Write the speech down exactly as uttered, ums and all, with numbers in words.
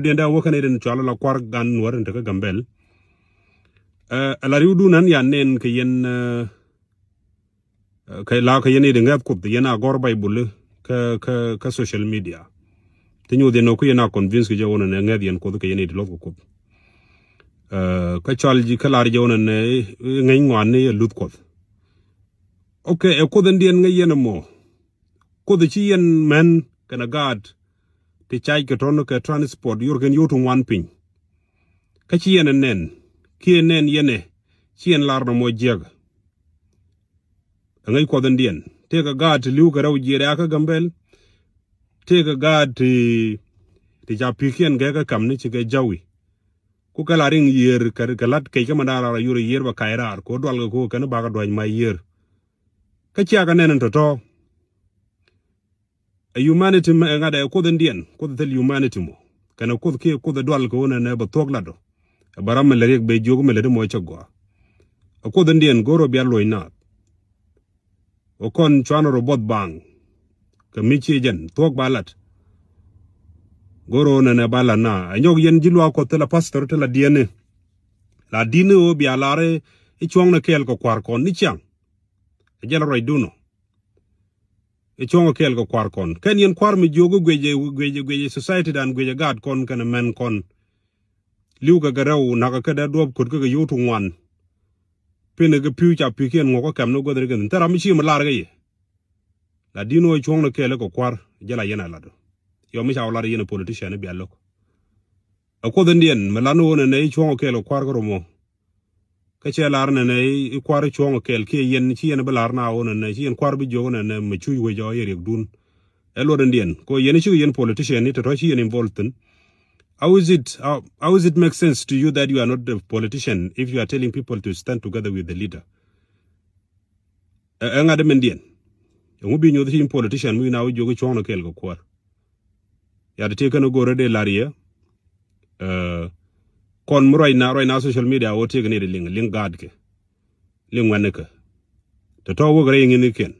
Diɛn dee wä kɛn i̱ den cual la kuar gan nuɔr in te kä Gambɛl. Ɛ la riw dun an yan nen kɛ yɛn, ɛ, kɛ la kɛ yɛn i̱ di ŋɛth Kuoth yɛn a gɔr Baibul kä, kä, kä social media. Ti nyuth yɛn ɔ ku yɛn a convince kɛ jɛ wä nɛ ŋɛth yɛn Kuoth kɛ yɛn i̱ di luɔth kɛ Kuoth. Ɛ, kä cual ji̱ kä lar jɛ wä nɛ ŋɛny ŋuan ni yɛ luth Kuoth. Ok, ɛ Kuoth in diɛn ŋäc yɛn ɛmɔ. Kuoth ci yɛn mɛn kɛnɛ gaat ti cac kɛ tɔn kɛ transport yor kɛn yot ŋuan piny. Kä ci yɛn ɛ nɛn kiɛ nɛn yɛn ɛ ci yɛn lar nɔmɔ jiɛk. Ɛ ŋäc Kuɔth in diɛn tëëkɛ gaat ti li̱w kɛ rɛw jiɛɛr ɛ akä Gambɛl. Tëëkɛ gaat ti, ti ca pi̱kiɛn kɛ kɛ kam ni ci kɛ jawi. Ku kɛ la riŋ yiër kɛ, kɛ lat kec kä ma da̱a̱ la yor yiër bɛ kac raar ko dual kɛ ko kɛn bakɛ duac ma yiër. Kä ciakɛ nɛn in tɔ̱tɔ̱. Ɛ humanity mɛ ŋa̱t ɛ Kuoth in diɛn Kuoth thil humanity mɔ. Kɛnɛ Kuoth kiɛ Kuoth ɛ dual kɛ wun ɛnɛ bɛ thuɔ̱k lat ɔ. Ɛ bɛ ram mi lɛ riɛk bɛ jiök mi lɛ di mɔ cɛ gɔaa. Ɛ Kuoth in diɛn go̱r ɔ bia luɔ̱c naath. Ɔ kɔn cuan rɔ buɔth baaŋ. Kɛ mi ci jɛn thuɔ̱k ba lat. Go̱r ɔ nɛnɛ ba lat na ɛ nyɔk yɛn ji̱ luaak Kuɔth thil a pastor thil a diɛni. La di̱n ɔ bia lar i̱ cuɔ̱ŋnɛ kɛɛl kɛ kua̱r kɔn ni ciaŋ. Ɛ jɛl ruac dun ɔ. I̱ cuɔ̱ŋ kɛɛl kɛ kua̱r kɔn kɛn yɛn kua̱r mi jiök i̱ guic, guic, guic society dan guic ɛ gaat kɔn kɛnɛ mɛn kɔn. Li̱w kɛ kɛ rɛw nakä kä dee duɔ̱p köt kä kɛ yio̱w ti ŋuan. Pin kɛ pi̱w ca pi̱kiɛn ŋuɔk kä kɛm ni guäth ri kɛn thil ram mi ci mi lar kɛ yɛ. La di̱n wä cuɔ̱ŋ ni kɛɛl kɛ kua̱r jɛ la yɛn a lat. Yɔ mi ca wä lar yɛn politician i̱ bia lo̱k. Ɛ Kuoth in diɛn mi lan wä nɛ nɛ i̱ cuɔ̱ŋ kɛɛl kɛ kua̱r kä romɔ. Kä cɛ lar nɛnɛ i̱ kua̱r cuɔ̱ŋ kɛɛl kiɛ yɛn ci yɛn bi lar na wä nɛnɛ ci yɛn kua̱r bi jiök nɛnɛ mɛ cuc wec ɔ yɛ riɛk dun. Ɛ luɔt in diɛn ko yɛn ci yɛn politician ni tɔ̱tɔ̱ ci yɛn involved thin. How is it, how, how is it make sense to you that you are not a politician if you are telling people to stand together with the leader? Ɛ ŋa̱t min diɛn. Ɛŋu bi nyoth ci yɛn politician mi na wä jiök cuɔ̱ŋ kɛɛl kɛ kua̱r. Ya ti tiek kɛn go̱rɛ dee lar yɛ. Kɔn mi ruac na ruac na social media wä tiek ni di liŋ liŋ gaat kɛ. Liŋ wɛn ni kɛ. Tɛ tɔ wek rɛy ŋi̱n ni kiɛn.